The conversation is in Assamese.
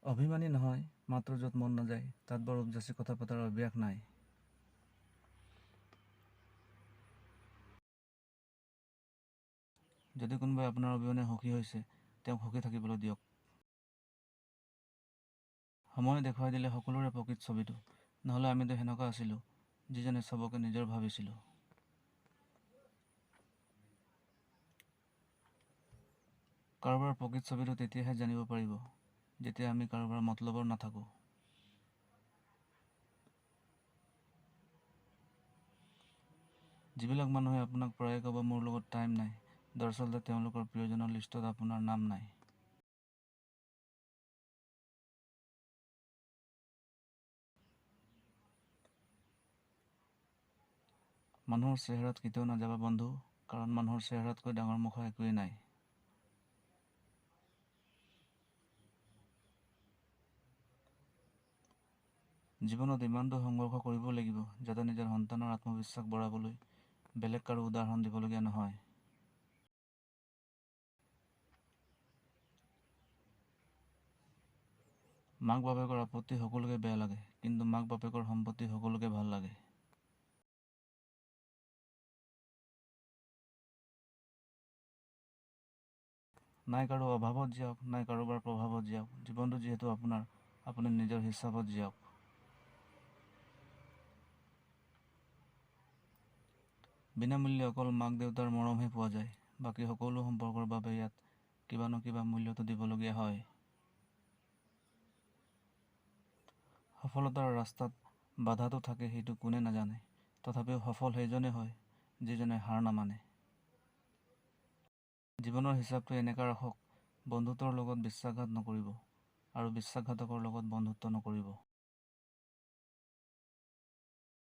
অভিমানী নহয়, মাত্ৰ য'ত মন নাযায় তাত বৰ উপযাচি কথা পতাৰ অভ্যাস নাই। যদি কোনোবাই আপোনাৰ অবিহনে সুখী হৈছে, তেওঁক সুখী থাকিবলৈ দিয়ক। সময়ে দেখুৱাই দিলে সকলোৰে প্ৰকৃত ছবিটো, নহ'লে আমিতো সেনেকুৱা আছিলোঁ, যিজনে সবকে নিজৰ ভাবিছিলোঁ। কাৰোবাৰ প্ৰকৃত ছবিটো তেতিয়াহে জানিব পাৰিব, যেতিয়া আমি কাৰোবাৰ মতলবৰ নাথাকোঁ। যিবিলাক মানুহে আপোনাক প্ৰায়ে ক'ব মোৰ লগত টাইম নাই, দৰাচলতে তেওঁলোকৰ প্ৰিয়জনৰ লিষ্টত আপোনাৰ নাম নাই। মানুহৰ চেহেৰাত কেতিয়াও নাযাবা বন্ধু, কাৰণ মানুহৰ চেহেৰাতকৈ ডাঙৰ মুখা একোৱেই নাই। জীৱনত ইমানটো সংঘৰ্ষ কৰিব লাগিব যাতে নিজৰ সন্তানৰ আত্মবিশ্বাস বঢ়াবলৈ বেলেগ কাৰো উদাহৰণ দিবলগীয়া নহয়। মাক বাপেকৰ আপত্তি সকলোকে বেয়া লাগে, কিন্তু মাক বাপেকৰ সম্পত্তি সকলোকে ভাল লাগে। নাই কাৰো অভাৱত জীয়াওক, নাই কাৰোবাৰ প্ৰভাৱত জীয়াওক, জীৱনটো যিহেতু আপোনাৰ, আপুনি নিজৰ হিচাপত জীয়াওক। বিনামূল্যে অকল মাক দেউতাৰ মৰমহে পোৱা যায়, বাকী সকলো সম্পৰ্কৰ বাবে ইয়াত কিবা ন কিবা মূল্যটো দিবলগীয়া হয়। সফলতাৰ ৰাস্তাত বাধাটো থাকে সেইটো কোনে নাজানে, তথাপিও সফল সেইজনেই হয় যিজনে হাৰ নামানে। জীৱনৰ হিচাপটো এনেকুৱা ৰাখক, বন্ধুত্বৰ লগত বিশ্বাসঘাত নকৰিব আৰু বিশ্বাসঘাতকৰ লগত বন্ধুত্ব নকৰিব।